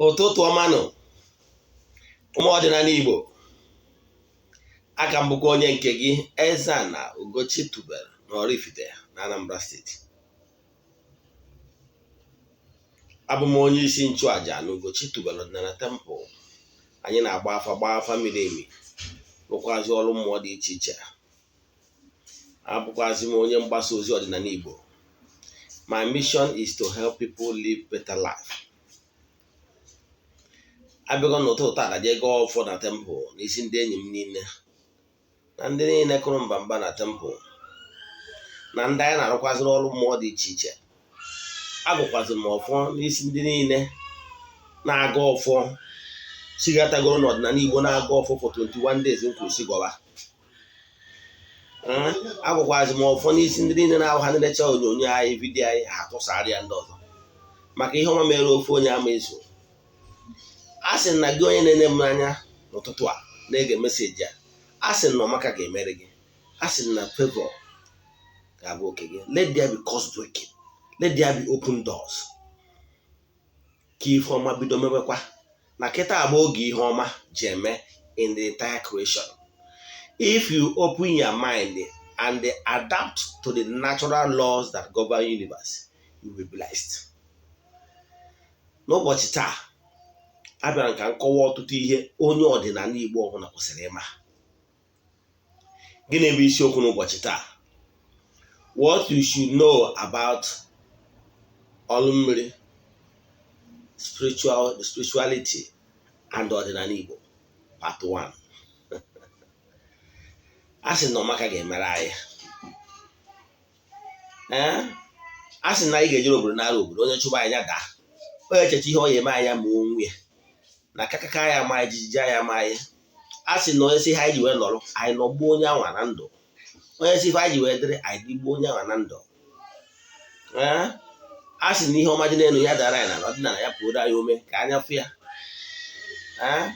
Ụtụtụ ọma nụ, ụmụ ọdịnala Igbo. Aka m bụkwa onye nke gị, Eze-Ana Ugochi tubelu na Oraifite na Anambra Steeti. Abụ m onye isi nchụaja na Ugochi tubelu ọdịnala temple. Anyị na-agba afa, gbaa afa miri emi, rụkwazi ọrụ mmụọ dị iche iche. Abụkwazi m onye mgbasa ozi ọdịnala Igbo. My mission is to help people live better life. Abịago n'ụtụtụ taa jee gọọ ọfọ na temple n'isi ndị enyi m niile na ndị niile kụrụ mbamba na temple na ndị anyị na-arụkwaziri ọrụ mmụọ dị iche iche. Agọkwaziri m ọfọ n'isi ndị niile na-agọ ọfọ chigatagoro n'ọdịnala Igbo, na-agọ ọfọ for 21 days m kwuru si gọba. Agọkwazi m ọfọ n'isi ndị niile na-ahụ ha na-echa onyonyo anyị, video anyị, ha atụsara ya ndị ọzọ, maka ihe ọma mere ofu onye ama ezu. A sị na gị onye na-ene m anya n'ụtụtụ a na-ege message a, a sị na ọmaka ga-emere gị, a sị na favor ga-abụ oke gị. Let there be curse breaking, let there be open doors, ka ife ọma bido mewekwa na kịta bụ oge ihe ọma ji eme in the entire creation. If you open your mind and adapt to the natural laws that govern universe, you will be blessed. N'ụbọchị taa, abịara m ka m kọwaa ọtụtụ ihe onye ọdịnala Igbo ọbụla kwesịrị ịma. Gịnị bụ isiokwu n'ụbọchị taa? What you should know about ọlụ mmiri, spiritual, spirituality and ọdịnala Igbo, part 1. A sị na ọmaka ga-emere anyị. Ee, a sị na anyị ga-ejere obodo n'ala obodo, onye chụba anyị ya daa, onye echecha ihe ọ ya eme anya ma onwe ya na kakaka ya ama anyị, jijiji ya ama anyị. A sị na onye si ihe anyị ji wee nọrọ, anyị nọgbuo onye anwa na ndụ. Onye si ife anyị ji wee dịrị, anyị dịgbuo onye anwa na ndụ. Ee, a sị na ihe ọma dị n'elu ya dara anyị na ọdịnala ya pụrụ anyị ome ka anya fụ ya. Ee,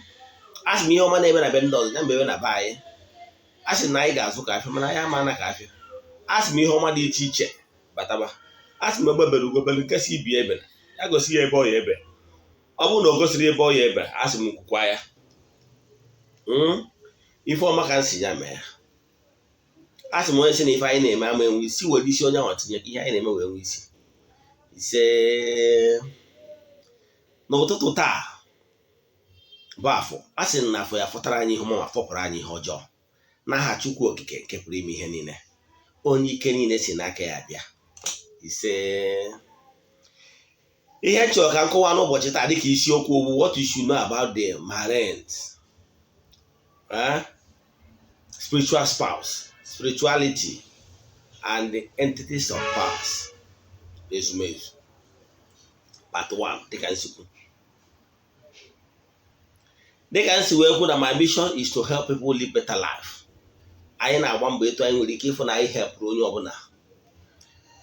a sị na ihe ọma na-eme na be ndị ọzọ ya mebe na be anyị. A sị na anyị ga-azụ ka afịa, mana anyị ama na ka afịa. A sị m ihe ọma dị iche iche bataba. A sị m egbe bere ugo bere, nke si ibi ebe ya gosi ya ebe ọ ya ebe. Ọ bụrụ na o gosiri ebe ọ ya ebe, a sị m kwukwa ya. Ife ọma ka m si ya mee. A sị m onye sị na ife anyị na-eme ama enwe isi, were isi onye ahụ tinye ka ihe anyị na-eme wee nwee isi. Ise. N'ụtụtụ taa bụ Afọ, a sị na Afọ ya fọtara anyị ihe ọma ma fọpụrụ anyị ihe ọjọọ, n'aha Chukwu Okike nke pụrụ ime ihe niile, onye ike niile si n'aka ya bịa. Ise. Ihe chọrọ ka m kọwaa n'ụbọchị taa dịka isiokwu bụ what you should know about the marriage, eh? Spiritual spouse, spirituality and the entities of powers, ezumezu, part 1. Dịka nsi wee kwu na my mission is to help people live better life, anyị na-agba mbọ etu anyị nwere ike ịfụ na anyị helpụrụ onye ọbụla.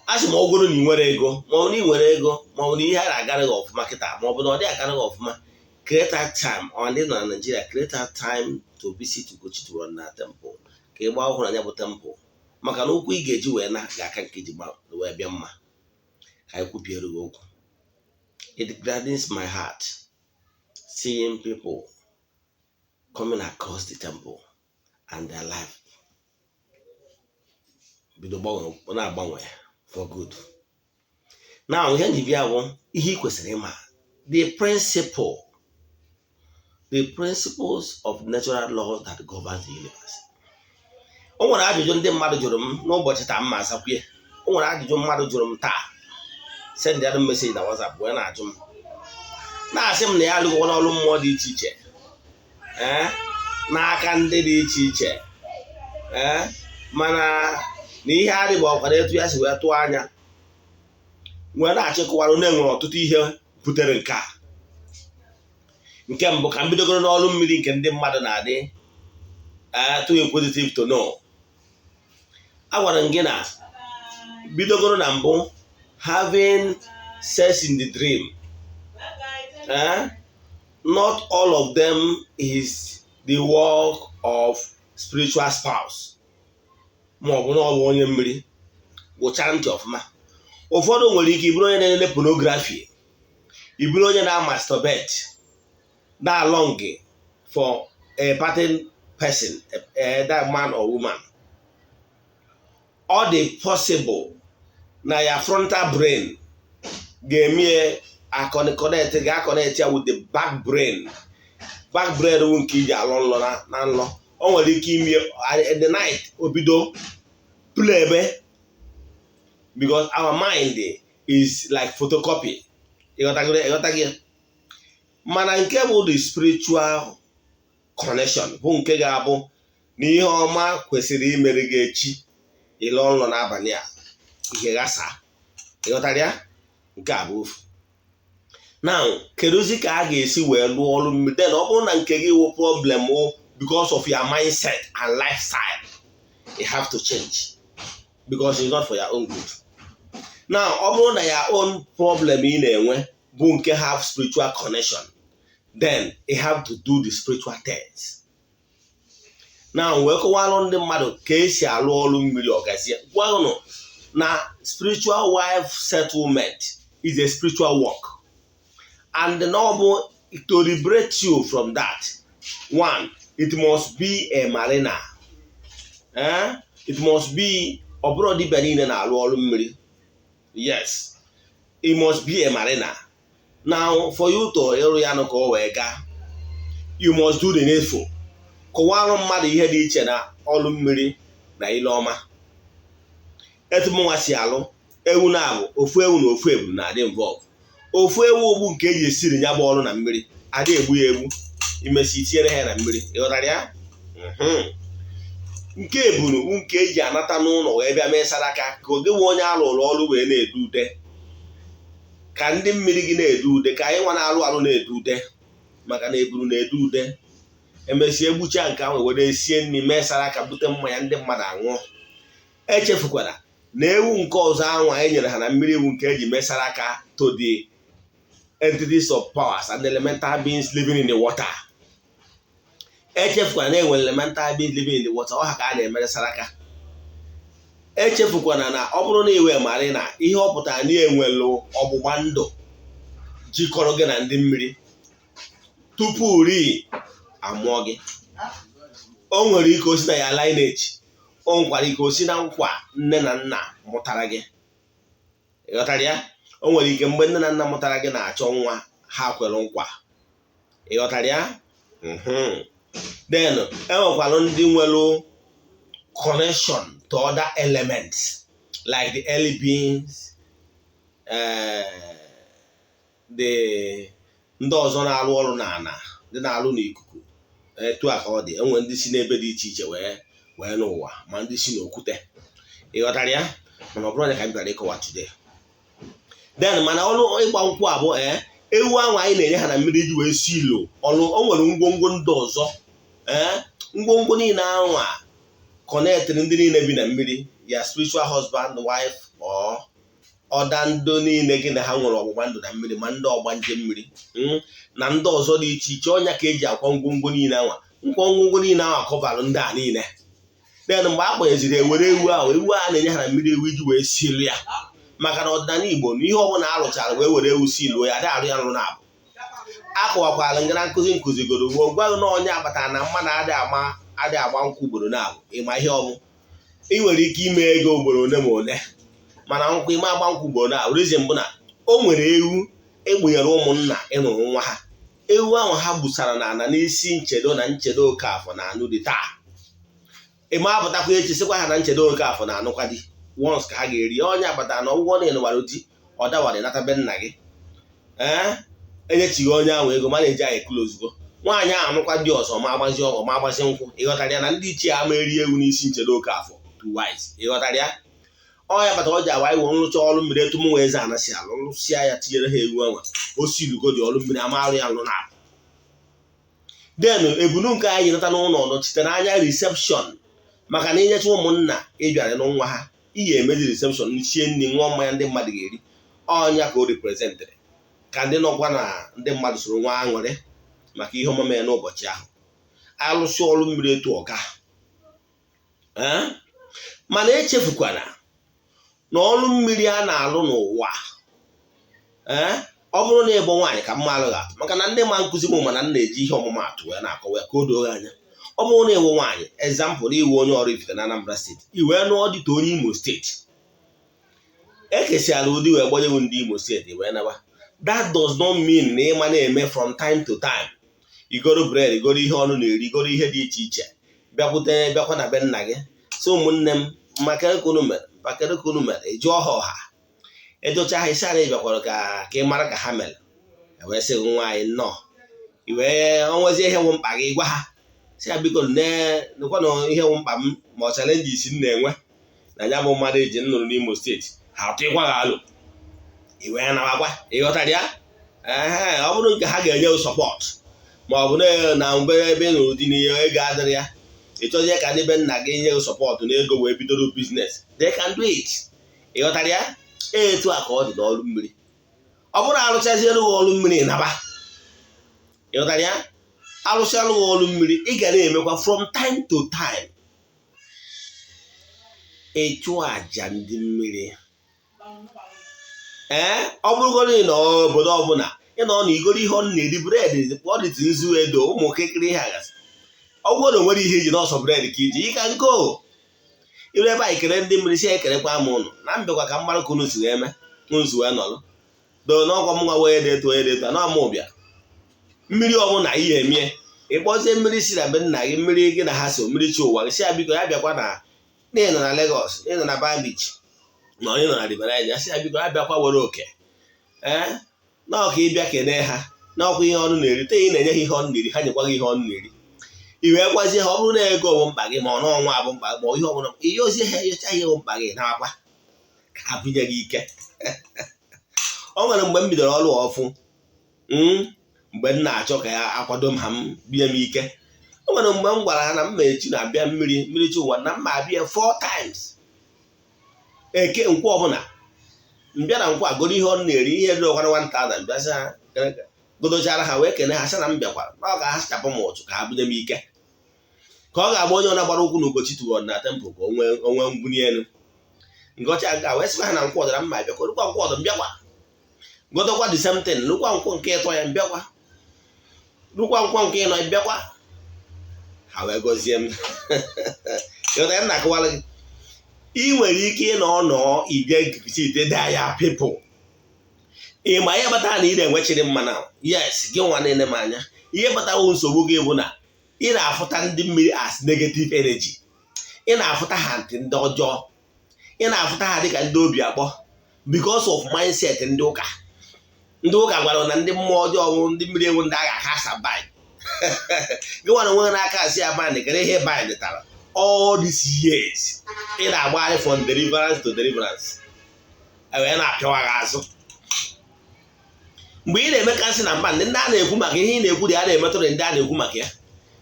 A sị ma ọ bụrụ na ị nwere ego, ma ọ bụ na ị nwere ego, ma ọ bụ na ihe a na-agara gị ọfụma kịta, ma ọ bụ na ọ dị agara gị ọfụma, create that time. Ọ ndị nọ na Nigeria, create that time to visit Ugochi tubelu na temple, ka ị gbaa ọhụrụ anya bụ temple, maka na ụkwụ ị ga-eji wee na ga-aka nke iji wee bịa mma. Ka anyị kwubiere gị okwu. It gladdens my heart seeing people coming across the temple and their life bido na-agbanwe for good. Now, ihe nji bịa bụ ihe ị kwesịrị ịma, the principles of natural laws that govern the universe. O nwere ajụjụ ndị mmadụ jụrụ m n'ụbọchị taa, mma azakwue. O nwere ajụjụ mmadụ jụrụ m taa, send ya message na WhatsApp wee na-ajụ m, na-asị m na ya alụgokwa n'ọrụ mmụọ dị iche iche, ee, n'aka ndị dị iche iche, ee, mana na ihe adịghị ọkwara etu ya si wee tụọ anya. Wee na-achịkọwara na enwere ọtụtụ ihe butere nke a. Nke mbụ, ka m bidogoro n'ọrụ mmiri nke ndị mmadụ na-adị too inquisitive to know. Agwara m gị na bidogoro na mbụ, having sex in the dream, not all of them is the work of spiritual spouse ma ọ bụ na ọ bụ onye mmiri. Gwụcha ntị ọfụma. Ụfọdụ nwere ike ịbụrụ onye na-elele pornography. Ị bụrụ onye na-masturbate, na-long for a certain person, that man or woman, ọ dị possible na ya frontal brain ga-eme connect, ga-aconnect ya with the back brain. Back brain bụ nke iji alọ nlọ na nlọ. O nwere ike ime in the night, o bido play ebe, because our mind is like photocopy. Ịghọtago? Mana nke bụ the spiritual connection bụ nke ga-abụ na ihe ọma kwesịrị imere gị echi, ịlọ nlọ n'abalị a, ihe ghasa. Ịghọtara ya? Nke a bụ ofu. Now, kedụzi ka a ga-esi wee lụọ ọrụ mmiri? Then ọ bụrụ na nke gị wụ problem wụ because of your mindset and lifestyle, you have to change, because it's not for your own good. Now, ọ bụrụ na your own problem ị na-enwe bụ nke have spiritual connection, then you have to do the spiritual things. Now, wee kọwalụ ndị mmadụ ka esi alụ ọrụ mmiri ọgazie. Gwa unu na spiritual wife settlement is a spiritual work, and na ọ bụ to liberate you from that one, it must be a mariner, eh? It must be, ọ bụrụ dibịa niile na-alụ ọrụ mmiri. Yes, it must be a mariner. Now, for you to ịrụ ya nụ ka o wee gaa, you must do the needful. Kọwalụ mmadụ ihe dị iche na ọrụ mmiri na ile ọma. Etu mụnwa si alụ, ewu na-abụ ofu ewu na ofu ebulu na-adị involve. Ofu ewu ogbu nke eji esiri ya bụ ọrụ na mmiri, adị egbu ya egbu, imesi tinyere ha na mmiri. Ịghọtara ya? Nke ebunu nke eji anata n'ụlọ wee bịa mee saraka, ka oge nwe onye alụrụ ọrụ wee na-edu ude, ka ndị mmiri gị na-edu ude, ka anyị nwa na-alụ alụ na-edu ude, maka na eburu na-edu ude. Emesịa, egbucha nke ahụ, were sie nri, mee saraka, bute mmanya, ndị mmadụ aṅụọ. Echefukwara na ewu nke ọzọ ahụ anyị nyere ha na mmiri, ewu nke eji mee saraka to the entities of powers and elemental beings living in the water. Echefukwara na enwere elemental beings living in the water, ọha ka a na-emere saraka. Echefukwana na ọ bụrụ na iwe mara na ihe ọ pụtara na enwelu ọgbụgba ndụ jikọrọ gị na ndị mmiri tupu ri amụọ gị. O nwere ike osi na ya lineage, o nwekwara ike osi na nkwa nne na nna mụtara gị. Ịghọtara ya? O nwere ike mgbe nne na nna mụtara gị na-achọ nwa, ha kwere nkwa. Ịghọtara ya? Then enwekwara ndị nwere connection to other elements like the early beings, the ndị ọzọ na-arụ ọrụ n'ala, ndị na-arụ n'ikuku. Etu a ka ọ dị. Enwere ndị si n'ebe dị iche iche wee wee n'ụwa, ma ndị si n'okwute. Ịghọtara ya? Mana ọ bụrụ onye ka m bịara ịkọwa today. Then, mana ọrụ ịgba nkwụ abụọ, ee, ewu ahụ anyị na-enye ha na mmiri iji wee si ilo ọrụ, o nwere ngwongwo ndị ọzọ. Ee, ngwongwo niile ahụ a connectịrị ndị niile bi na mmiri, ya spiritual husband, wife or ọda, ndị niile gị na ha nwere ọgbụgba ndụ na mmiri, ma ndị ọgbanje mmiri na ndị ọzọ dị iche iche. Ọnya ka eji akwa ngwongwo niile anwa, ngwongwo niile ahụ akọvalụ ndị a niile. Then mgbe a kpọnyeziri, ewere ewu ahụ, ewu a na-enye ha na mmiri, ewu iji wee silu ya, maka na ọdịnala Igbo na ihe ọbụla a rụchara wee were ewu siluo ya, adị arụ ya nrụ na abụ. Akọwakwara nga na nkụzi nkụzigoro gboo, gwa gị na onye akpatara na mmadụ adị ama adị agba nkwụ ugboro na-abụ. Ịma ihe ọ bụ, ị nwere ike ime ego ugboro one ma one, mana nkwụ ime agba nkwụ ugboro na reason bụ na o nwere ewu egbunyere ụmụnna ịnụrụ nwa ha. Ewu ahụ ha gbusara n'ala n'isi nchedo na nchedo Okafọ na anụ dị taa. Ịma apụtakwa echi sịkwa ha na nchedo Okafọ na anụkwa di once ka ha ga-eri. Onye akpatara na ọgwụgwọ na ịnụwara di, ọ dawara nata be nna gị, ee, enyechighị onye ahụ ego mana eji anyị ekulu ozugbo. Nwaanyị ahụ anụkwa di ọzọ, ma agbazi ọgọ, ma agbazi nkwụ. Ịghọtara ya? Na ndị ichie ama eri ewu n'isi nchedo Okafọ twice. Ịghọtara ya? Ọ ya kpatara ọ ji awa iwe nrụcha ọrụ mmiri etu mụ nwa eze anasị alụ, nrụsịa ya, tinyere ha ewu anwa, o silugo dị ọrụ mmiri ama arụ ya nrụ na abụ. Then ebunu nke anyị nata n'ụlọ nọchitere anya reception, maka na inyecha ụmụnna ịbịara n'nwa ha, ị ga-emezi reception, sie nri, ṅụọ mmanya, ndị mmadụ ga-eri. Ọnya ka o representịrị, ka ndị nọkwa na ndị mmadụ soro nwa aṅụrị maka ihe ọmụme ya n'ụbọchị ahụ. Alụsị ọrụ mmiri etu ọga, mana echefukwana na ọrụ mmiri a na-alụ n'ụwa, ee, ọ Bụrụ na ịbụ nwaanyị, ka mma alụghị atụ, maka na ndị ma nkụzi m mana m na-eji ihe ọmụmaatụ wee na-akọwa ya ka o doo anya. Ọ bụrụ na ịwụ nwaanyị, example, na iwu onye Oraifite na Anambra Steeti, i wee nụọ dịka onye Imo Steeti, ekesiala ụdị wee gbanyewu ndị Imo Steeti wee naba, that does not mean na ịma na-eme from time to time igoro bread, igoro ihe ọnụ na-eri, igoro ihe dị iche iche, bịakwute, bịakwa na be nna gị, si, "Ụmụnne m, makere ka unu mere, mpakere ka unu mere." Ejụọ ha ọha, edocha ha isi ara, ịbịakwara ka ị mara ka ha mere, wee sị nwaanyị nnọọ, i wee onwezie ihe wụ mkpa gị, gwa ha, si ya, "Biko, nekwanụ ihe wụ mkpa m," ma ọ challenge isi m na-enwe na ya bụ mmadụ eji nnụrụ n'Imo Steeti, ha atụkwa gị alụ, i wee nawakwa. Ịghọtara ya? Ee, ọ bụrụ nke ha ga-enye support, ma ọ bụ na mgbe ebe ị nụrụ di n'ihe ego adịrị ya, ị chọzie ka ndị be nna gị nye gị support na ego wee bidoro business, they can do it. Ịghọtara ya? Etu a ka ọ dị n'ọrụ mmiri. Ọ bụrụ arụchaziere gị ọrụ mmiri, naba. Ịghọtara ya? Arụchalụ gị ọrụ mmiri, ị ga na-emekwa from time to time ịchụ àjà ndị mmiri. Ee, ọ bụrụgodị na obodo ọbụla ị nọ na igoro ihe ọ na-eri, bread, ọ dịtụ nzu edo, ụmụ kịkịrị ihe agasị. Ọ bụrụ na o nwere ihe iji n'ọsọ bread ka iji ịka nke o iru ebe a, ekele ndị mmiri, si ekelekwa m ụnụ na mbịakwa ka mmadụ ka unu si wee mee, unu si wee nọrọ doo n'ọkwa m nwa wee dị etu onye dị etu a na ọmụ bịa mmiri ọbụla ihe emie. Ịkpọzie mmiri si na be nna gị, mmiri gị na ha so, mmiri chi ụwa gị, si ya biko ya bịakwa na n'ịnọ na Lagos, ịnọ na Bar Beach, na onye nọ na River Niger, si ya biko ya bịakwa were oke. Ee, n'ọka ịbịa kene ha n'ọkwa ihe ọnụ na-eri te, ị na-enye ha ihe ọnụ na-eri, ha nyekwa gị ihe ọnụ na-eri. I wee gwazie ha, ọ bụrụ na ego bụ mkpa gị, ma ọ n'ọnwa bụ mkpa gị, ma ihe ọbụla ihe ozie ha, nyocha ihe bụ mkpa gị na-akwa ka ha bunye gị ike. O nwere mgbe m bidoro ọrụ ọfụ, mgbe m na-achọ ka ya akwado m ha m binye m ike. O nwere mgbe m gwara ha na m ma echi na-abịa mmiri, mmiri chi ụwa, na m ma abịa four times, Eke, Nkwọ ọbụla mbịa na Nkwọ agoro ihe ọ na-eri, ihe riri ọkwara 1000, bịa sị ha godochara ha wee kene ha, sị na m bịakwara na ọ ga-ahachapụ m ụchụ ka ha bunye m ike, ka ọ ga-agba onye ọ na-agbara ụkwụ na Ugochi tụrụ na temple, ka o nwee mbunye elu nke ọcha nke a. Wee sịkwa ha na Nkwọ ọdara mma bịakwa, rukwa Nkwọ ọdọ mbịakwa godokwa the same thing, rukwa Nkwọ nke ịtọ ya mbịakwa, rukwa Nkwọ nke ịnọ mbịakwa, ha wee gọzie m. Ịghọta ya? Na-akọwara gị, ị nwere ike ịnọ nọ ije visit ya people. Ị ma ihe kpatara na ị na-enwechiri mma na yes, gị nwa na-ene m anya, ihe kpatara nsogbu gị bụ na ị na-afụta ndị mmiri as negative energy. Ị na-afụta ha ntị ndị ọjọọ, ị na-afụta ha dịka ndị obi akpọ, because of mindset ndị ụka. Ndị ụka gwara na ndị mmụọ ọjọọ bụ ndị mmiri ewu, ndị agha aka asa bind. Gị nwere onwe n'aka asị ya bind. Kedu ihe bind tara all these years ị na-agbagharị from deliverance to deliverance, wee na-apịawa gị azụ mgbe ị na-eme kasị na mba ndị a na-ekwu maka ihe ị na-ekwu dị a na-emetụrụ ndị a na-ekwu maka ya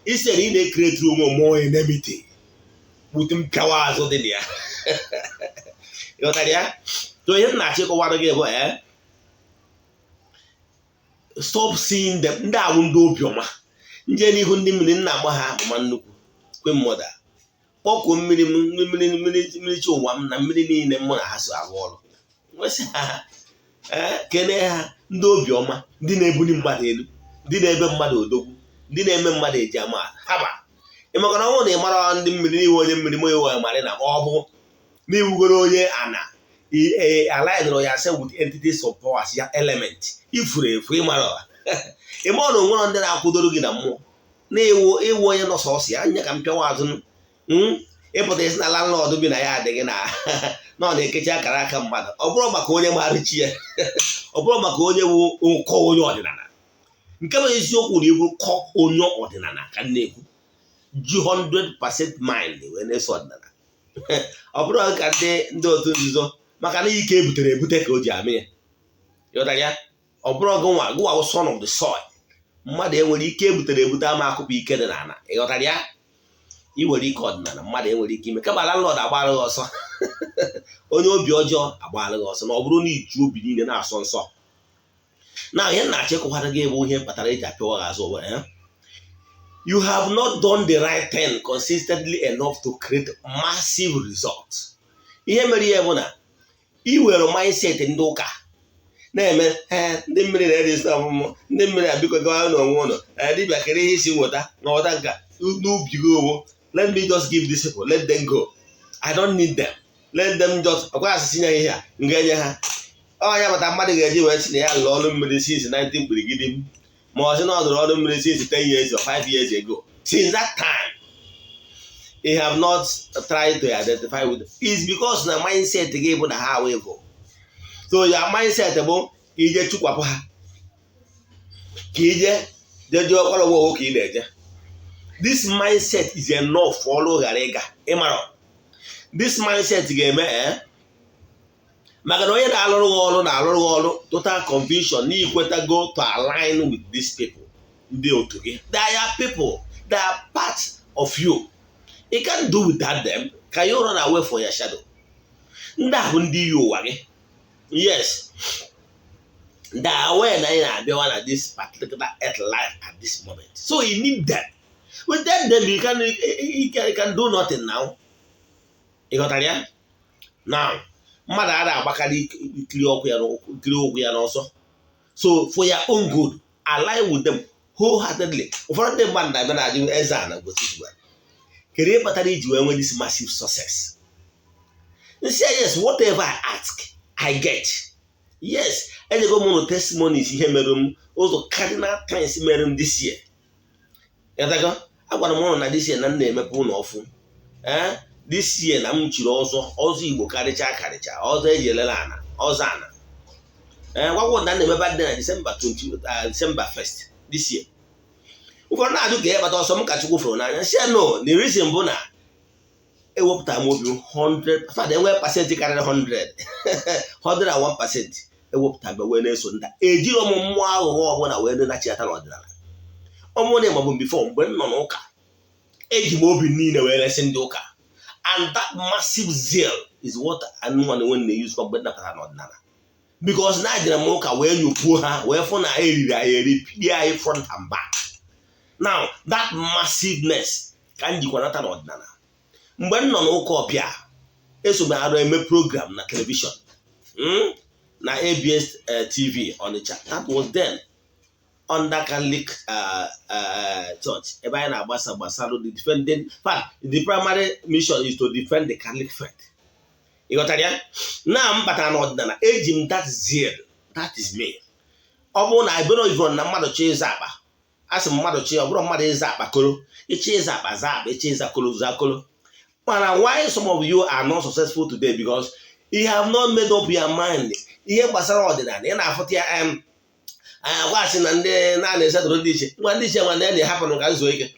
isi na ị na-ecreate onwe mmụọ enmity with mpịawa azụ dị na ya. Ịghọtara ya? To ihe m na-achọ ịkọwara gị bụ, stop seeing them. Ndị awụ ndị obiọma nje n'ihu ndị mmiri nna agba ha amụma nnukwu kwe mmadụ kpọkuo mmiri m, mmiri, mmiri, mmiri chi ụwa m na mmiri niile mụ na ha so arụ ọrụ, nwesị ha, ee, kene ha, ndị obiọma, ndị na-ebuli mmadụ elu, ndị na-ebe mmadụ odogwu, ndị na-eme mmadụ eji ama haba. Ị maka na ọ bụrụ na ị mara ndị mmiri n'iwu onye mmiri ma iwe marị na ọ bụ n'iwugoro onye ana align yourself with entities of powers ya element ifuru efu. Ịmara ịma ọ na onwere ndị na-akwụdoro gị na mmụọ na-ewu iwu onye nọ sọsọ ya anya ka m pịawa azụ. Ịpụta isi na landlord bi na ya adịghị na na ọ na-ekechi akara aka mmadụ. Ọ bụrụ maka onye maara chi ya, ọ bụrụ maka onye bụ ụkọ onye ọdịnala, nke bụ eziokwu na ibu kọ onye ọdịnala ka m na-ekwu ji 100% mind wee na-eso ọdịnala. Ọ bụrụ ka ndị otu nzuzo, maka na ike ebutere ebute ka o ji amị ya. Ịghọtara ya? Ọ bụrụ gụnwa gụnwa bụ son of the soil, mmadụ enwere ike ebutere ebute ama akụpụ ike dị n'ala. Ịghọtara ya? Ị nwere ike ọdịnala, mmadụ enwere ike ime kama landlord agbara gị ọsọ, onye obi ọjọọ agbara gị ọsọ, na ọ bụrụ na iji obi niile na-asọ nsọ na ihe na-achọ ịkọwara gị bụ ihe kpatara eji apịawa gị azụ. You have not done the right thing consistently enough to create massive results. Ihe mere ihe bụ na ị were mindset ndị ụka. Na-eme ee, ndị mmiri na-eri isi ọmụmụ, ndị mmiri abiko gawa n'onwe ụlọ. Ee, dibịa, kere ihe isi nweta na ọghọta nka n'ubi gị owo. Let me just give these people, let them go. I don't need them. Let them just ọkwa asịsị nye ihe a m ga-enye ha. Ọ ya bata mmadụ ga-eji wee sị na ya lụrụ ọrụ mmiri since 19 mkpirigidi, ma ọ sị na ọ lụrụ ọrụ mmiri since 10 years or 5 years ago. Since that time he have not tried to identify with. It's because na mindset gị bụ na ha awụ evil. So your mindset bụ ka ije chụkwapụ ha, ka ije jeje ọkwara onwe ka ị na-eje. This mindset is enough for ọrụ ghara ịga. Ịmara this mindset ga-eme, eh, maka na onye na-alụrụ gị ọrụ na-alụrụ gị ọrụ total conviction na ikwetago to align with these people, ndị otu gị. They are your people, they are part of you. You can't do without them. Can you run away for your shadow? Ndị a bụ ndị iyi ụwa gị. Yes, they are aware na ị na-abịawa na this particular earth life at this moment, so you need them. Without them you can do nothing now. Ị ghọtara ya? Now, mmadụ a na-agbakarị ikiri ụkwụ ya n'ọsọ. So for your own good, align with them wholeheartedly. Ụfọdụ ndị mmadụ na-abịa na-ajụ eze a na gosi, kedu ihe kpatara iji wee nwee this massive success? Nsị, yes, whatever I ask, I get. Yes, enyego m ụnụ testimonies ihe mere m, ụzọ cardinal things mere m this year. Ịghọtago? Agwara m ụnụ na this year na m na-emepe ụlọ ọfụ. Ee, this year na m chiri ọzọ, ọzọ Igbo karịcha karịcha, ọzọ eji elele ana, ọzọ ana. Ee, gwagwọ na m na-eme birthday na December 20, December 1st this year. Ụfọdụ na-ajụ ka ihe kpata ọsọ m ka Chukwu fụrụ n'anya. Si no, the reason bụ na ewepụtara m obi m 100 fada, enwee percent karịrị 100, 101% ewepụtara m wee na-eso nda. Ejiri m mmụọ aghụghọ ọbụla wee nachiata n'ọdịnala. Ọmụ na ịmabụ before, mgbe m nọ n'ụka, eji m obi niile wee resị ndị ụka, and that massive zeal is what anụmanụ nwe na-use mgbe napụtara n'ọdịnala, because na ejere m ụka wee nyopuo ha, wee fụ na eriri anyị eri, pie anyị front and back. Now that massiveness ka m jikwa nata n'ọdịnala. Mgbe m nọ n'ụka ọbịa, eso m arụ eme program na television na ABS TV Onitsha. That was then under Catholic Church, ebe anyị na-agbasa gbasara the defending fact. The primary mission is to defend the Catholic faith. Ị ghọtara ya? Na m batara n'ọdịnala, eji m that zeal. That is me. Ọ bụrụ na ebere ivon na mmadụ chọọ ịza akpa, a sị m mmadụ chọọ, ọ bụrụ mmadụ ịza akpa koro, ịchọ ịza akpa, zaa akpa, ịchọ ịza koro, zaa koro. Mana why some of you are not successful today? Because you have not made up your mind. Ihe gbasara ọdịnala, ị na-afụta ya, anyị agwasị na ndị na-ana esetụrụ ndị iche ngwa, ndị iche nwa ndị na-ehapụrụ ka nzuo ike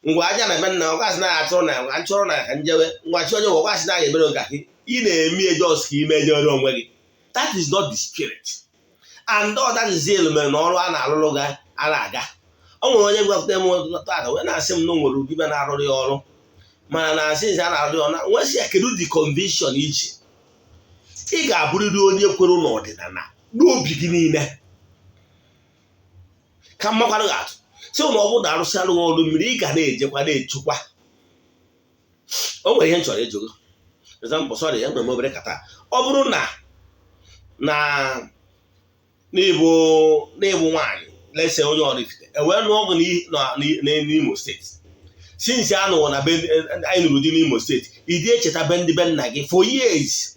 ngwa aja na be nna, ọgasị na achụrụ na nchụrụ na ka njewe ngwa chi onye ọgasị na emere nka ị na-eme just ka ime ejere onwe gị. That is not the spirit. And all that zeal mere na ọrụ a na-alụrụ gị a na-aga. O nwere onye gwapụta m tata wee na-asị m na o nwere dibịa na-arụrụ ya ọrụ, mana na asị nze a na-arụrụ ya ọrụ, nwesị ya, kedu the conviction iji? Ị ga-abụrịrị onye kwere n'ọdịnala n'obi gị niile. Ka mmakwarụ gị atụ, sị na ọ bụrụ na arụsị arụghị ọrụ mmiri, ị ga na-ejekwa na-echukwa. O nwere ihe m chọrọ ịjụ gị. Example, sorry, enwere m obere kata. Ọ bụrụ na n'ịbụ nwaanyị lese onye Oraifite, e wee nụọ ọgụ n'Imo Steeti, since a nụrụ na anyị nụrụ di n'Imo Steeti, ịdị echeta be ndị be nna gị for years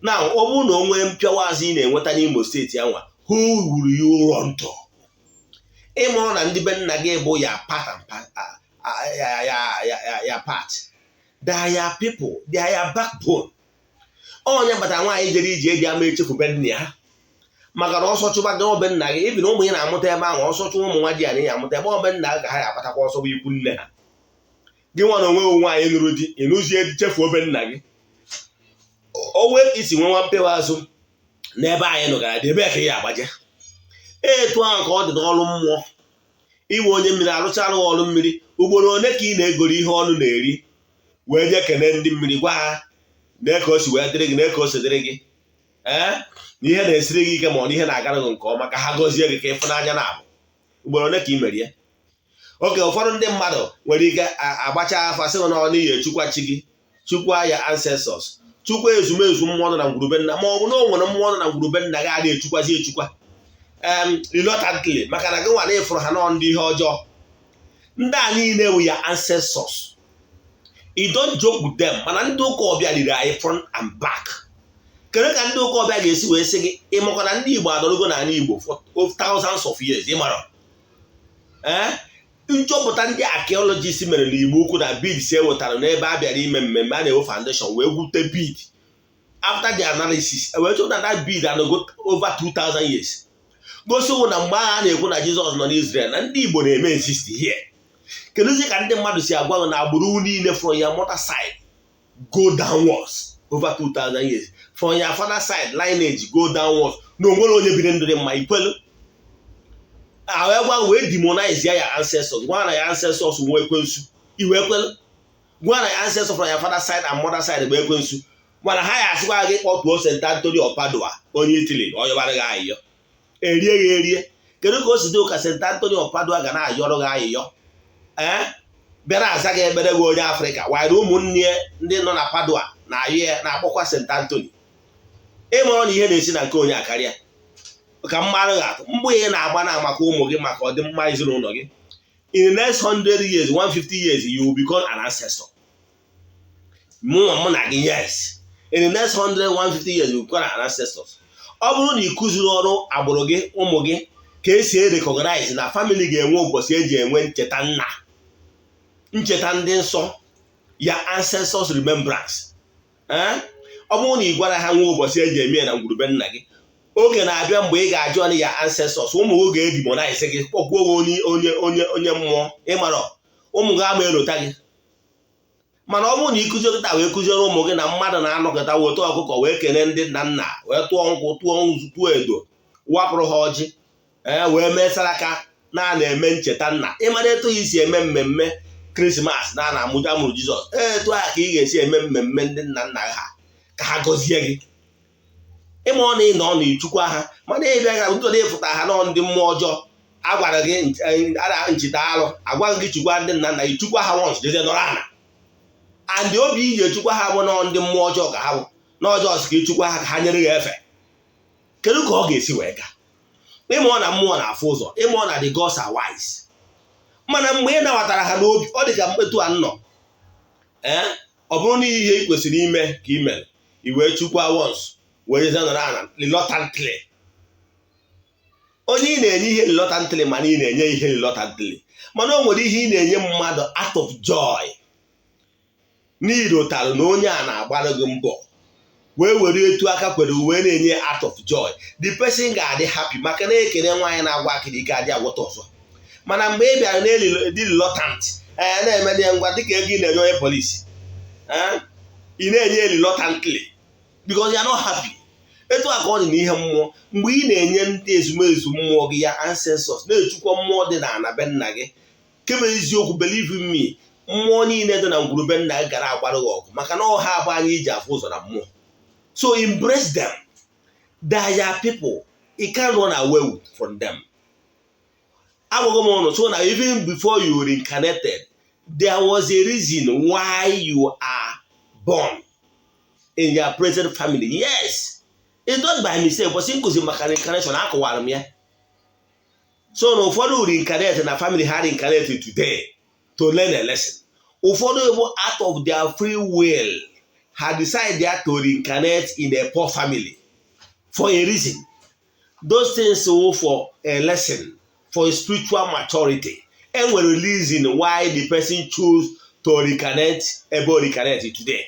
now. Ọ bụrụ na o nwee mpịawa azụ ị na-enweta n'Imo Steeti anwa, who will you run to? Ịmụrụ na ndị be nna gị bụ ya part and part, ya part. They are your people, they are your backbone. Onye kpatara nwaanyị jere ije eji ama echefu be nna ya, maka na ọsọ chụba gị obe nna gị, ibi na ụmụ ya na-amụta ebe ahụ, ọsọ chụwa ụmụ nwa di ya na ya amụta ebe obe nna gị ka ha ya akpatakwa ọsọ bụ ikwu nne ha. Gị nwa na onwe nwaanyị nụrụ di, ịnụzie chefuo obe nna gị, o wee isi nwe nwa mpewa azụ n'ebe anyị nụgara dị, ebe ka ya agbaje. Etu ahụ ka ọ dị n'ọrụ mmụọ. Iwe onye mmiri arụchara ọrụ mmiri, ugboro one ka ị na-egoro ihe ọnụ na-eri wee jee kene ndị mmiri, gwa ha nee ka o si wee dịrị gị, nee ka o si dịrị gị, ee, na ihe na-esiri gị ike, ma ọ na ihe na-agara gị nke ọma, ka ha gọzie gị ka ịfụnanya na-abụ. Ugboro one ka ị merie oke? Ụfọdụ ndị mmadụ nwere ike agbacha afa sị na ọ n'ihi echukwa chi gị, chukwa ya ancestors. Chukwu ezumezu mmụọ nọ na ngwurube nna, ma ọ bụ na o nwere mmụọ nọ na ngwurube nna gị a na-echukwazi echukwa reluctantly, maka na gị nwa na ịfụrụ ha nọ ndị ihe ọjọọ. Ndị a niile bụ ya ancestors. You don't joke with them. Mana ndị ụka ọbịa riri anyị front and back. Kedu ka ndị ụka ọbịa ga-esi wee sị gị, ịmakwa na ndị Igbo adọrọgo n'ala Igbo for thousands of years? Ịmara ee, nchọpụta ndị archaeologist mere n'Igbo Ukwu na beads e wetara n'ebe a bịara ime mmemme a na-ewe foundation wee gwute bead, after the analysis wee chọpụta that bead anọgo over 2000 years, gosiwo na mgbe agha na-ekwu na Jizọs nọ n'Israel, na ndị Igbo na-eme exist here. Kedụzi ka ndị mmadụ si agwa na agbụrụ niile from your mother side go downwards over 2000 years, from your father side lineage go downwards, na onwere onye biri ndụ dị mma? Ikwelu ahụ gwa wee demonize ya ancestors, gwa na ya ancestors nwe ekwensu. Iwe ekwelu gwa na ya ancestors from your father side and mother side bụ ekwensu, mana ha ya asịkwa gị kpọtuo St. Anthony of Padua, onye Italy, ọ yọbara gị ayịyọ, erie ya erie. Kedu ka o si dị ụka St. Anthony of Padua ga na-ayọrọ gị ayịyọ, ee, bịara aza gị ekpere gị, onye Afrịka wanyere ụmụnne ya ndị nọ na Padua na-ayọ ya na-akpọkwa St. Anthony? Ịmụrụ na ihe na-esi na nke onye akarịa ka mmadụ ga-atụ mgbụ ihe na-agba na maka ụmụ gị, maka ọdịmma ezinụlọ gị. In the next 100 years, 150 years, you will become an ancestor. Mụnwa, mụ na gị, yes, in the next 100, 150 years, you will become an ancestor. Ọ bụrụ na ị kụziri ọrụ agbụrụ gị, ụmụ gị, ka esi e-recognize na family ga-enwe ụbọchị eji enwe ncheta nna, ncheta ndị nsọ ya, ancestors remembrance, ee, ọ bụrụ na ị gwara ha nwe ụbọchị eji eme ya na ngwurube nna gị, oge na-abịa mgbe ị ga-ajụ ọnụ ya ancestors, ụmụ gị ga-edemonize gị, kpọkwuo gị onye onye onye mmụọ. Ịmara ụmụ gị ama erota gị. Mana ọ bụrụ na ịkụzi kịta wee kụziere ụmụ gị na mmadụ na-anọkọta weta ọkụkọ wee kelee ndị nna nna, wee tụọ nkwụ, tụọ nzu, tụọ edo, wapụrụ ha ọjị, ee, wee mee saraka na na-eme ncheta nna, ịmara etu ya isi eme mmemme Krismas na na-amụja amụrụ Jizọs, etu a ka ị ga-esi eme mmemme ndị nna nna ha ka ha gọzie gị. Ịma ọ na ị nọ na ichukwa ha, mana ị bịa ga ndị ịfụta ha nọ ndị mmụọ ọjọọ a gwara gị nchita alụ, agwaghị gị chukwa ndị nna nna gị, chukwa ha once, jeje nọrọ ana. And obi iji echukwa ha bụ nọ ndị mmụọ ọjọọ ka ha bụ n'ọjọọ sị ka ịchukwa ha ka ha nyere gị efe. Kedu ka ọ ga-esi wee gaa? Ịma ọ na mmụọ na-afụ ụzọ, ịma ọ na the gods are wise. Mana mgbe ị nabatara ha n'obi, ọ dị ka mkpetu a nnọ, ee, ọ bụrụ na ihe ị kwesịrị ime ka ị mere, i wee chukwa once wee jezie nọrọ ana reluctantly. Onye ị na-enye ihe reluctantly, mana ị na-enye ihe reluctantly, mana o nwere ihe ị na-enye mmadụ out of joy n'irotalụ na onye a na-agbara gị mbọ, wee were etu aka kwere wee na-enye out of joy, the person ga-adị happy, maka na ekene nwaanyị na-agwa akịrị ike adị agwọta ọzọ. Mana mgbe ị bịara na-dị reluctant, ee, na-eme dị ngwa dịka ego ị na-enye onye polisi, ị na-enye reluctantly because you are not happy. Etu a ka ọ dị n'ihe mmụọ. Mgbe ị na-enye ndị ezumezu mmụọ gị, ya ancestors, na-echukwa mmụọ dị na ana be nna gị, kebe eziokwu, believe in me, mmụọ niile dị na ngwurube nna gị gara agbara gị ọgụ, maka na ọha abụ anyị iji afụ ụzọ na mmụọ. So embrace them. They are your people. You can't run away from them. Agwago m ụnụ so na even before you reincarnated, there was a reason why you are born in your present family. Yes, it's not by mistake. But nkụzi maka reincarnation, akọwara m ya. So na ụfọdụ reincarnate na family ha reincarnate today to learn a lesson. Ụfọdụ bụ out of their free will ha decide ya to reincarnate in a poor family for a reason. Those things were for a lesson, for a spiritual maturity. Enwere reason why the person choose to reincarnate ebe o reincarnate today.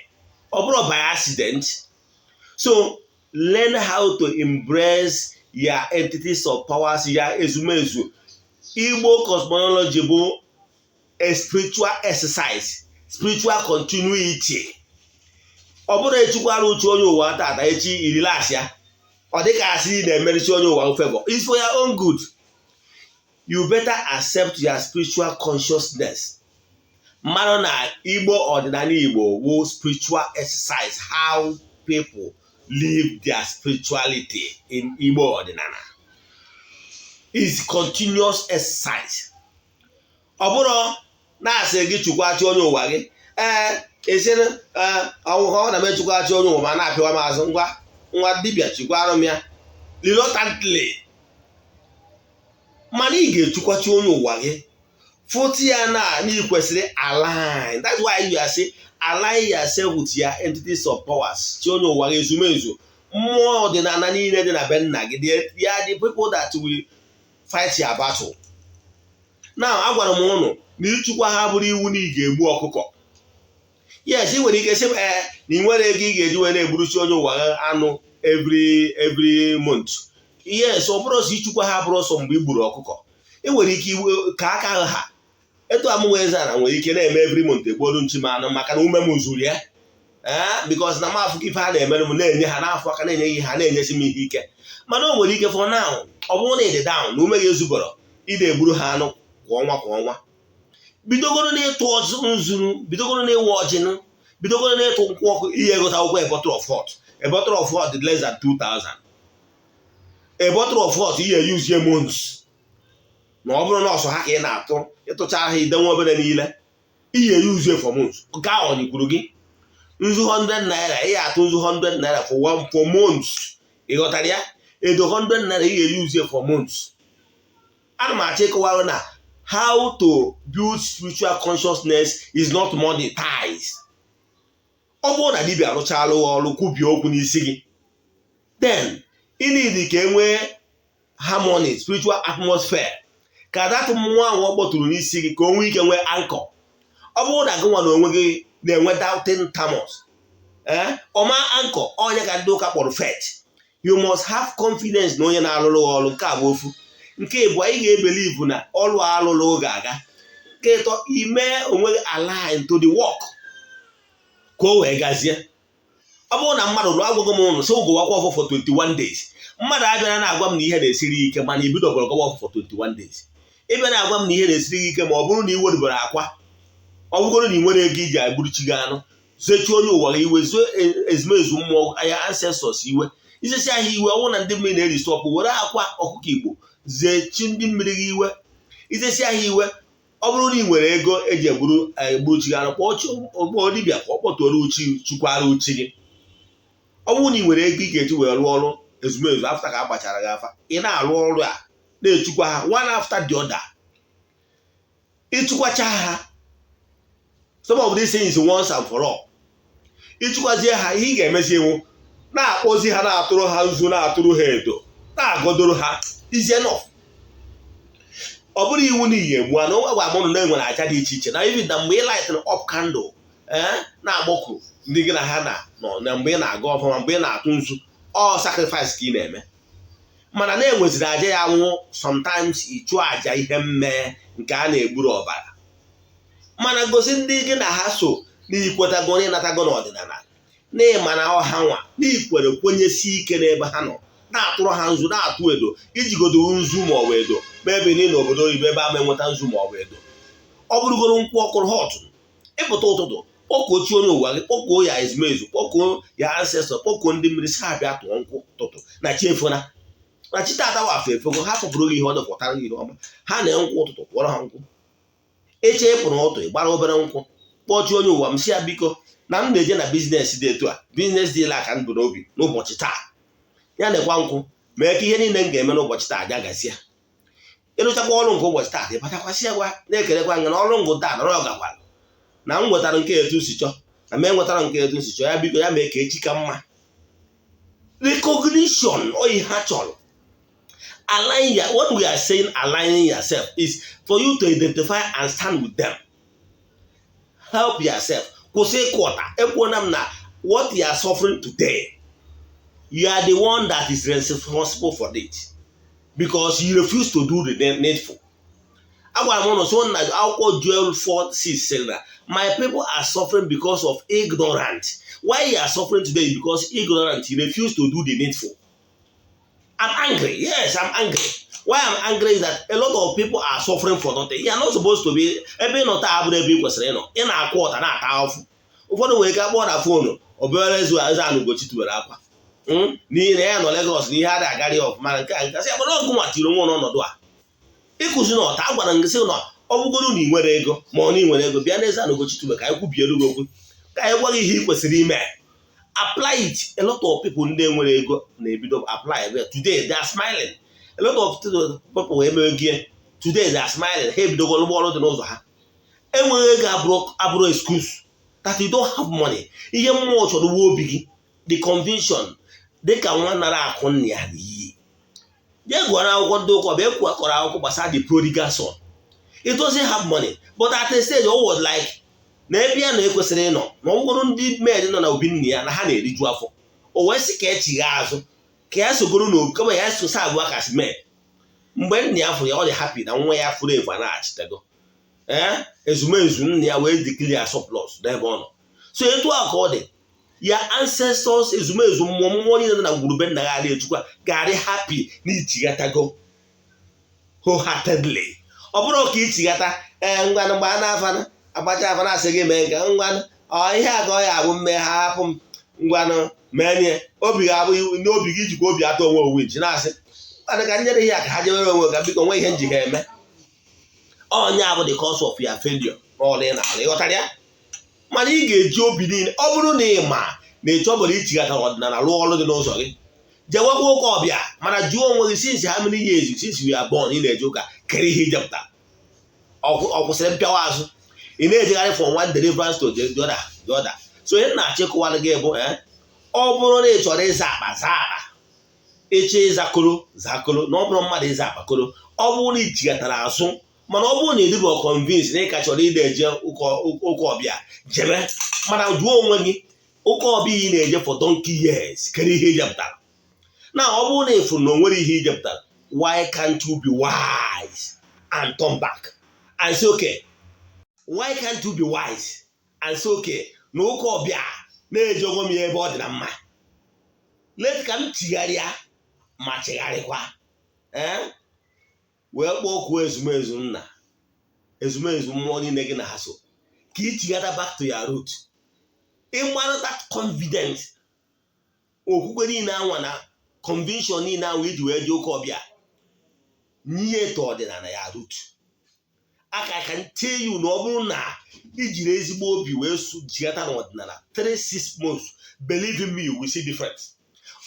Ọ bụrụ by accident. So learn how to embrace your entities of powers, ya ezumezu. Igbo cosmology bụ a spiritual exercise, spiritual continuity. Ọ bụrụ echukwara uche onye ụwa tata, echi irilasịa, ọ dịka asị ị na-emerichi onye ụwa favor. It's for your own good. You better accept your spiritual consciousness. Mmadụ na Igbo ọdịnala Igbo wụ spiritual exercise. How people live their spirituality in Igbo ọdịnala is continuous exercise. Ọ bụrụ na-asị gị chukwachi onye ụwa gị, ee, Esiri ọwụghọ na m echukwachi onye ụwa ma na-apịwa m azụ. Ngwa nwa dibịa, chikwara m ya reluctantly, mana ị ga-echukwachi onye ụwa gị fụtụ ya na ị kwesịrị align. That's why you are say align yourself with your entities of powers. Chi onye ụwa gị, ezumezu mmụọ ọdịnala niile dị na be nna gị, they are the people that will fight your battle. Now, agwara m ụnụ na ịchụkwa ha bụrụ iwu na ị ga-egbu ọkụkọ. Yes, ị nwere ike sị ee na ị nwere ego ị ga-eji wee na-egburuchi onye ụwa gị anụ every month. Yes, ọ bụrụ ọsọ ịchụkwa ha bụrụ ọsọ mgbe ị gburu ọkụkọ, ị nwere ike iwe ka aka ha etu amụnwa eze ana nwere ike na-eme every month egbuolu nchi m anụ, maka na ume m zuru ya, ee, because na m afụkọ ife ha na-emere m na-enye ha n'afọ aka na-enye ihe ha na-enyesi m ihe ike. Mana o nwere ike for now, ọ bụrụ na ị dị down na ume gị ezubọrọ ị na-egburu ha anụ kwa ọnwa kwa ọnwa, bidogoro n'ịtụ nzuru, bidogoro n'ịwa ọjịnụ, bidogoro n'ịtụ nkwụ ọkụ. Ihe egota akwụkwọ, a bottle of hot, a bottle of hot dị less than 2000. A bottle of hot ihe use months, na ọ bụrụ na ọsọ ha ka ị na-atụ, ịtụcha ha idenwe obere niile, ihe use for months. Nke ahụ onyikwuru gị nzu 100 naira, ihe atụ nzu 100 naira for one for months. Ị ghọtara ya? Edo 100 naira, ihe use for months. Ana m achọ ịkọwara na how to build spiritual consciousness is not monetized. Ọ bụrụ na dibịa arụchala ọrụ, kwubie okwu n'isi gị, then ị need ka e nwee harmony, spiritual atmosphere, ka that mmụọ ahụ ọ kpọtụrụ n'isi gị ka o nwee ike nwee anchor. Ọ bụrụ na gị nwa na onwe gị na-enwe doubting Thomas, ee, ọma anchor onye ka ndị ụka kpọrọ faith. You must have confidence na onye na-alụrụ ọrụ. Nke a bụ ofu. Nke ịbụọ, ị ga-ebelieve na ọrụ alụrụ ga-aga. Nke ịtọ, ime onwe gị align to the work ka o wee gazie. Ọ bụrụ na mmadụ lụọ, agwago m ụnụ sị ụgụwakwa ọfọ for 21 days. Mmadụ abịara na-agwa m na ihe na-esiri ike, mana ibidogoro gọwa ọfọ for 21 days. Ịbịa na-agwa m na ihe na-esiri gị ike, ma ọ bụrụ na ị werubere akwa, ọ bụgoro na ị nwere ego iji agburuchi gị anụ, zechie onye ụwa gị iwe, zuo ezumezu mmụọ anya ancestors iwe, izesi ahịa iwe, ọ bụrụ na ndị mmiri na-eri stọpụ, were akwa ọkụkọ Igbo zechi ndị mmiri gị iwe, izesi ahịa iwe. Ọ bụrụ na ị nwere ego eji egburu egburuchi gị anụ, kpọọ dibịa ka ọ kpọtuoro uchi chukwara uchi gị. Ọ bụrụ na ị nwere ego ị ga-eji wee rụọ ọrụ ezumezu after ka a gbachara gị afa, ị na-arụ ọrụ a na-echukwa ha one after the other, ịchụkwacha ha. Some of these things once and for all. Ịchụkwazie ha, ihe ị ga-emezi iwu na-akpọzi ha, na-atụrụ ha nzu, na-atụrụ ha edo, na-agọdoro ha, is enough. Ọ bụrụ iwu na iyi egbu anụ, gwa m na enwere aja dị iche iche na even na mgbe ị light up candle, ee, na-agbọkụ ndị gị na ha na nọ, na mgbe ị na-aga ọfụma, mgbe ị na-atụ nzu, ọ sacrifice ka ị na-eme. Mana na-enweziri aja ya nwụ, sometimes ịchụ aja ihe mmee nke a na-egburu ọbara, mana gosi ndị gị na ha so n'ikwetago na ịnatago n'ọdịnala, n'ịma na ọha nwa n'ikwere kwenyesi ike n'ebe ha nọ, na-atụrụ ha nzu, na-atụ edo, ijigodo nzu ma ọ bụ edo. Ma ebe niile n'obodo oyibo ebe ama enweta nzu ma ọ bụ edo, ọ bụrụgoro nkwụ ọkụrụ hot, ịpụta ụtụtụ, kpọkuo chi onye ụwa gị, kpọkuo ya ezumezu, kpọkuo ya ancestor, kpọkuo ndị mmiri, si ha bịa tụọ nkwụ ụtụtụ na chi efona, na chi tata wafọ efego, ha fọpụrụ gị ihe ọjọọ, pụtara gị ihe ọma. Ha na nkwụ ụtụtụ, tụọrọ ha nkwụ. Eche ịpụ n'ụtụ, ịgbara obere nkwụ, kpọọ chi onye ụwa m, si ya biko, na m na-eje na business dị etu a, business dị aka m bụ n'obi n'ụbọchị taa, ya na-ekwa nkwụ mee ka ihe niile m ga-eme n'ụbọchị taa aja gazie. Ịrụchakwa ọrụ nke ụbọchị taa, ịbatakwasị ya gwa na-ekelekwa nga na ọrụ ngụ taa nọrọ gakwara, na m nwetara nke etu si chọọ, na m enwetara nke etu si chọọ ya, biko ya mee ka echi ka mma. Recognition oyi ha chọrọ. Align ya. What we are saying, aligning yourself, is for you to identify and stand with them. Help yourself. Kwụsị ịkụ ọta. Ekwuona m na what you are suffering today, you are the one that is responsible for it, because you refuse to do the needful. Agwara m ụnụ so na akwụkwọ Joel 4:6 sịrị na my people are suffering because of ignorant. Why you are suffering today is because ignorant. You refuse to do the needful. I'm angry. Yes, I'm angry. Why I'm angry is that a lot of people are suffering for nothing. You are not supposed to be ebe ị nọ taa abụrụ ebe ị kwesịrị ịnọ. Ị na-akwụ ọta, na-ata ahụfụ. Ụfọdụ nwere ike akpọ na phone, obere ezu eze anụgochi tubere akwa n'ihi na ya nọ Lagos na ihe adịghị agarị ọfụma. Nke a nkasị agbara ọgụ nwa tiri onwe n'ọnọdụ a ịkụzi na ọta. A gwara m gị sị na ọ bụgoro na ị nwere ego, ma ọ na ị nwere ego, bịa n'eze anụgochi tube ka anyị kwubiere gị okwu. Ka anyị gwa gị ihe ị kwesịrị ime, apply it. A lot of people ndị nwere ego na-ebido apply ebe. Today they are smiling. A lot of people emeghị, today they are smiling. Ha ebidogo ọrụ ọrụ dị n'ụzọ ha. Enweghị ego abụrụ excuse that you don't have money. Ihe mmụọ chọrọ uwe obi gị, the conviction, dịka nwa nara akụ nna ya n'iyi. Jee gụọ n'akwụkwọ ndị ụka ọbịa, ekwu akọrọ akwụkwọ gbasara the prodigal son. He doesn't have money, but at a stage o was like na ebe ya na ekwesịrị ịnọ na ọ bụrụ ndị maid nọ na obi nna ya na ha na-eriju afọ. O wee sị ka echigha azụ, ka ya sogoro n'obi, kama ya sosa abụọ ka maid. Mgbe nna ya fụrụ ya, ọ dị happy na nwa ya furu efu a na-achịtago. Ee, ezumezu nna ya wee declare surplus n'ebe ọ nọ. So etu a ka ọ dị ya, ancestors, ezumezu mmụọ, mmụọ niile nọ na ngwurube nna ya adị echukwa ga-adị happy na ichighatago wholeheartedly. Ọ bụrụ ka ichighata, ee, ngwanụ, mgbe a na-afana agbacha afa na-asị gị mee nke, ngwanụ, ọ ihe a ka ọ ya abụ mme ha, hapụ m, ngwanụ, mee obi ga-abụ n'obi gị jikwa obi atọ onwe owu ji na-asị ngwanụ ka nyere ihe a ka ha jewere onwe ka biko nwe ihe nji ha eme. Onye abụ the cause of your failure n'ọrụ ị na-arụ. Ịghọtara ya? Mana ị ga-eji obi niile. Ọ bụrụ na ị ma na ị chọbụrụ ichighata ọdịnala rụọ ọrụ dị n'ụzọ gị, jewekwa ụka ọbịa. Mana jụọ onwe gị, since how many years since you are born ị na-eje ụka, kere ihe ijepụta? Ọ kwụsịrị mpịawa azụ, ị na-ejegharị from one deliverance to the other, the other. So ihe na-achịkọwara gị bụ, ọ bụrụ na ị chọrọ ịza akpa, zaa akpa. Ịchọ ịza koro, zaa koro. Na ọ bụrụ mmadụ ịza akpa koro, ọ bụrụ na ị azụ. Mana ọ bụrụ na ị dịbụ convince na ị ka chọrọ ị na-eje ụka ọbịa, jebe. Mana jụọ onwe gị, ụka ọbịa ị na-eje for donkey years, kedu ihe ijepụtara? Na ọ bụrụ na ịfụrụ na o nwere ihe ijepụtara, why can't you be wise and turn back and say, okay? Why can't you be wise and say, okay, na ụka ọbịa na-eje onwe m ya ebe ọ dị na mma, let ka m chigharịa ma chegharịkwa, ee, wee kpọọ okwu ezumezu nna, ezumezu mmụọ niile gị na ha so, ka ị chighata back to your root. Ịmarụ that confidence, okwukwe niile anwa na conviction niile ahụ iji wee jee ụka ọbịa nye eto ọdịnala ya root aka. I can tell you na ọ bụrụ na ijiri ezigbo obi wee jighata n'ọdịnala 3-6 months, believe in me, you will see difference.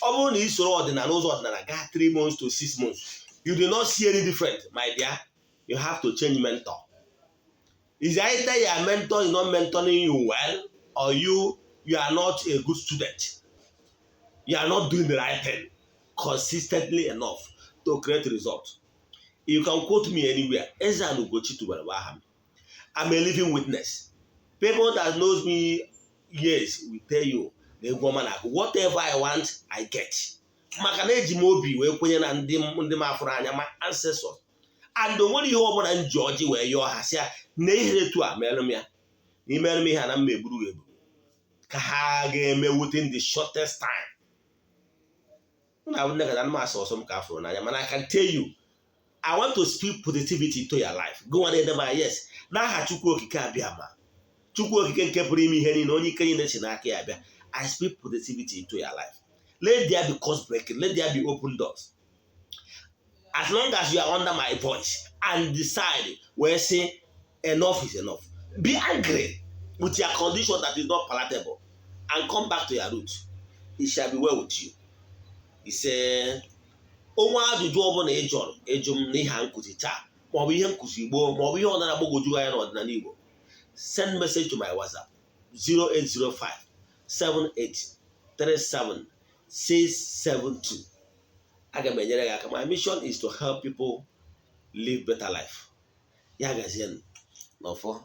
Ọ bụrụ na ị soro ọdịnala, ụzọ ọdịnala gaa 3 months to 6 months, you do not see any difference, my dear, you have to change mentor. Is either your mentor is not mentoring you well, or you are not a good student. You are not doing the right thing consistently enough to create result. You can quote me anywhere. Eze-Ana Ugochi tubelu bụ aha m. I'm a living witness. People that knows me years will tell you na egwu ọma na-agụ. Whatever I want, I get, maka na eji m obi wee kwenye na ndị m afụrụ anya, ma ancestors, and o nwere ihe ọbụla m ji ọjị wee yọọ ha, sị ya na ihe etu a merụ m ya, na imerụ m ihe a na mma egburu gị egburu, ka ha ga-eme within the shortest time. Na abụ nne ka na asọ ọsọ m ka afụrụ n'anya. Mana I can tell you, I want to speak positivity into your life. Go on, edeba yes n'aha Chukwu Okike abịa ma Chukwu Okike nke pụrụ ime ihe niile, onye ike niile si n'aka ya abịa. I speak positivity into your life. Let there be curse breaking. Let there be open doors. As long as you are under my voice and decide wee say enough is enough, be angry with your condition that is not palatable and come back to your root, it shall be well with you. Ise. Onwe ajụjụ ọbụla ị jụrụ ịjụ m n'ihe a nkụzi taa, maọbụ ihe nkụzi gboo, maọbụ ihe ọdịnala gbagwoju anya n'ọdịnala Igbo, send message to my WhatsApp 0805 7837 672. Aga m enyere gị aka. My mission is to help people live better life. Ya gazie n'ọfọ.